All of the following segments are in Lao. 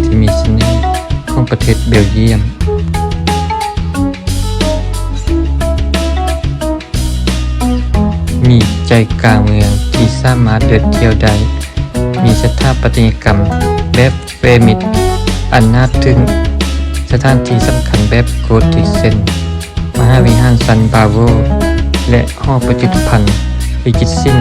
ທີ່ມີສະເໜ່ຂອງປະເທດເບວຢ້ຽມ. ມີໃຈກາງເມືອງທີ່ສາມາດເດີນທ່ຽວໄດ້, ມີສະຖາປັດຕະຍະກຳແບບເປຣມິດອັນໜ້າທຶ່ງ, ສະຖານທີ່ສຳຄັນແບບໂກທິກເຊັ່ນ ມະຫາວິຫານຊັນບາໂວ ແລະ ຫໍປະພິພິທພັນລິຂິດສິນ.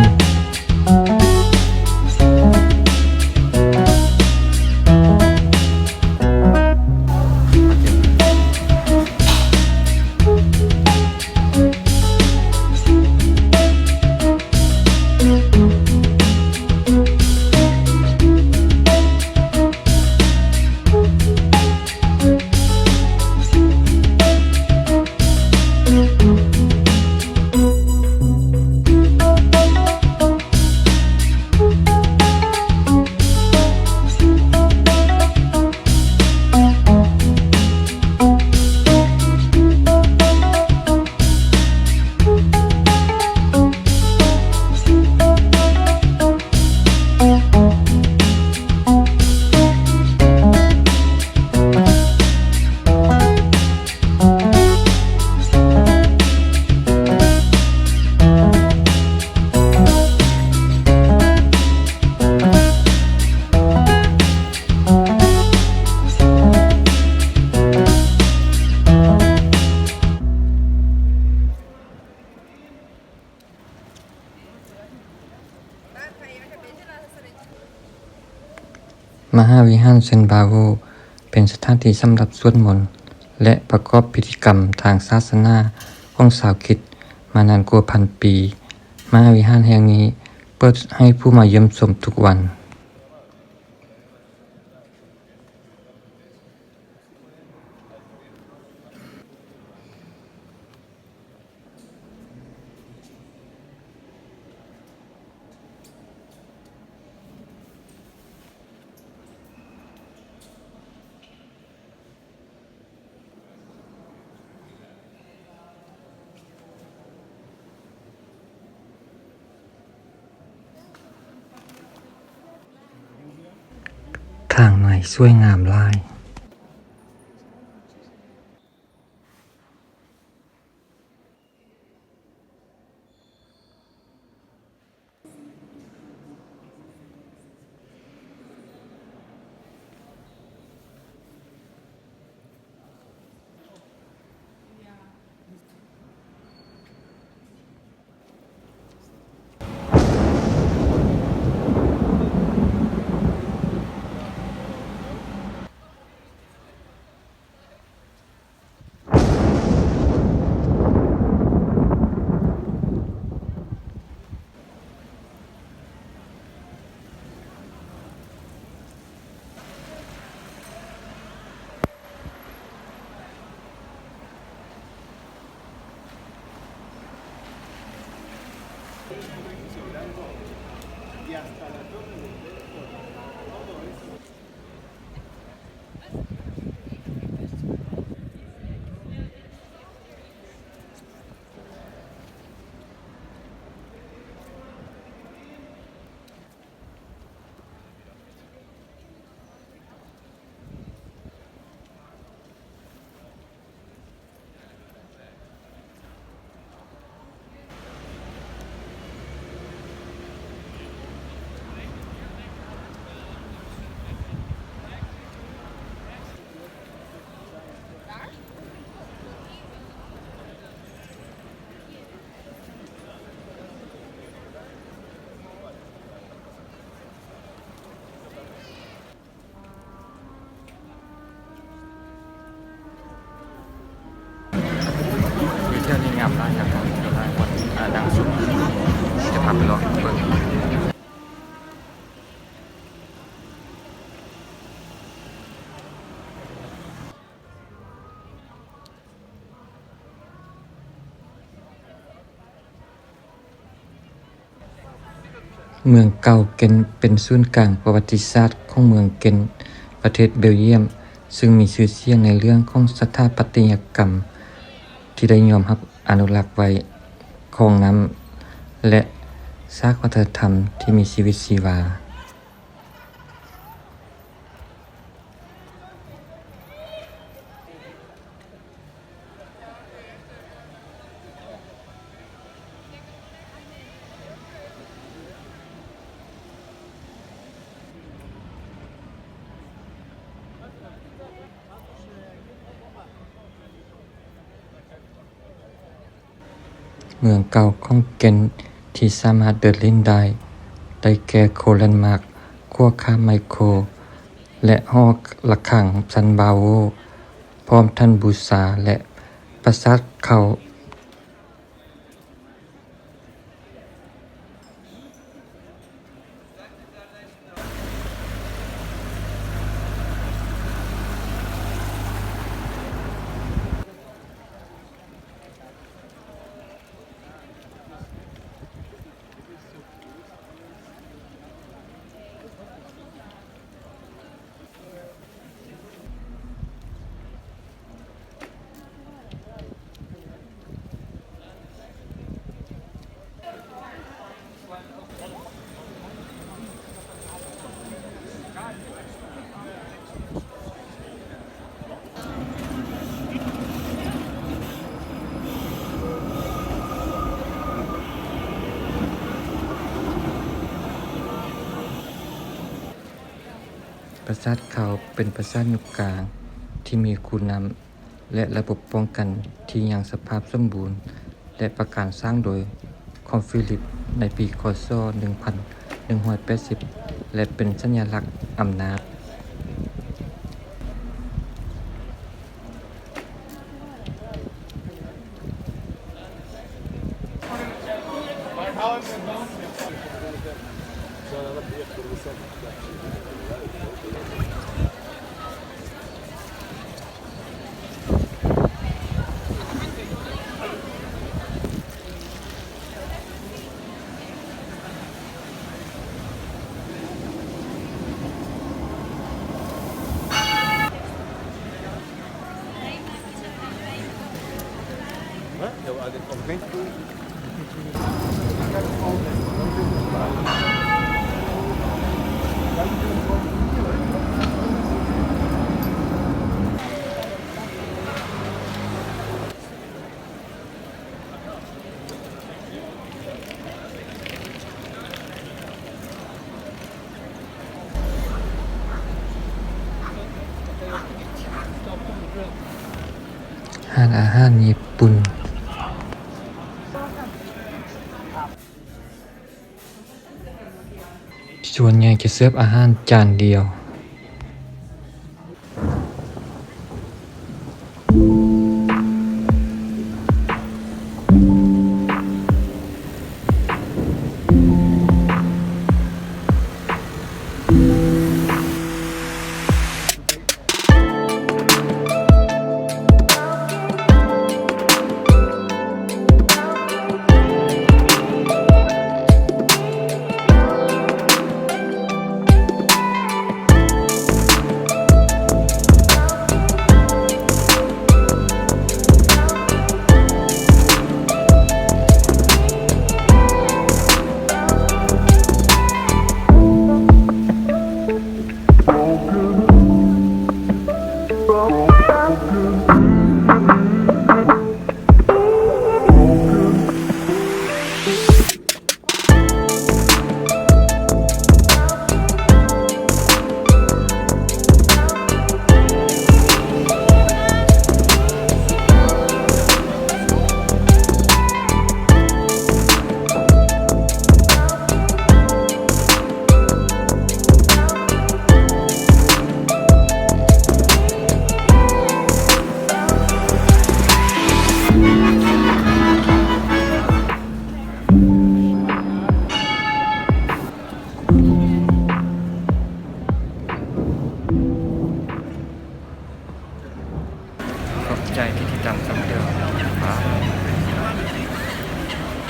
ມະຫາວິຫານເຊນບາໂວ ເປັນສະຖານທີ່ສຳລັບສວດມົນ ແລະ ປະກອບພິທີກຳທາງສາສະໜາຂອງຊາວຄຣິດມານານກວ່າພັນປີ. ມະຫາວິຫານແຫ່ງນີ້ເປີດໃຫ້ຜູ້ມາຢ້ຽມຊົມທຸກວັນ. ທາງໃນສວຍງາມຫຼາຍ. ວິວແຖວນີ້ງາມຫຼາຍ ຢາກເຂົ້າໄປເທີ່ຽວຫຼາຍບ່ອນ ອ່າ ນັ່ງຊົມ ຈະພາໄປເລາະເບິ່ງ. ເມືອງເກົ່າເກັນ ເປັນສູນກາງປະຫວັດຕິສາດຂອງເມືອງເກັນ ປະເທດເບວຢ້ຽມ, ຊຶ່ງມີຊື່ສຽງໃນເລື່ອງຂອງສະຖາປັດຕະຍະກຳທີ່ໄດ້ຍອມຮັບອະນຸລັກໄວ້, ຂອງນ້ຳ ແລະ ຊາກວັດທະນະທຳທີ່ມີຊີວິດຊີວາ. ເມືອງເກົ່າຂອງແກ່ນທີ່ສາມາດເດີນຫຼິ້ນໄດ້ ໄດ້ແກ່ໂຄແລນມາກ, ຂົວຂ້າມໄມໂຄ ແລະ ຫໍລະຄັງຊັນບາໂວ ພ້ອມທັນບູຊາ ແລະ ປາສາດເຄົ້າ. ປາສາດເຄົ້າເປັນປາສາດຍຸກກາງທີ່ມີຄູນ້ຳ ແລະ ລະບົບປ້ອງກັນທີ່ຍັງສະພາບສົມບູນ ແລະ ປະການສ້າງໂດຍຄອງຟີລິບໃນປີ ຄ.ສ. ໜຶ່ງພັນໜຶ່ງຮ້ອຍແປດສິບ ແລະ ເປັນສັນຍາລັກອຳນາດ. ຮ້ານອາຫານຍີ່ປຸ່ນ ສ່ວນໃຫຍ່ຈະເສີບອາຫານຈານດຽວ.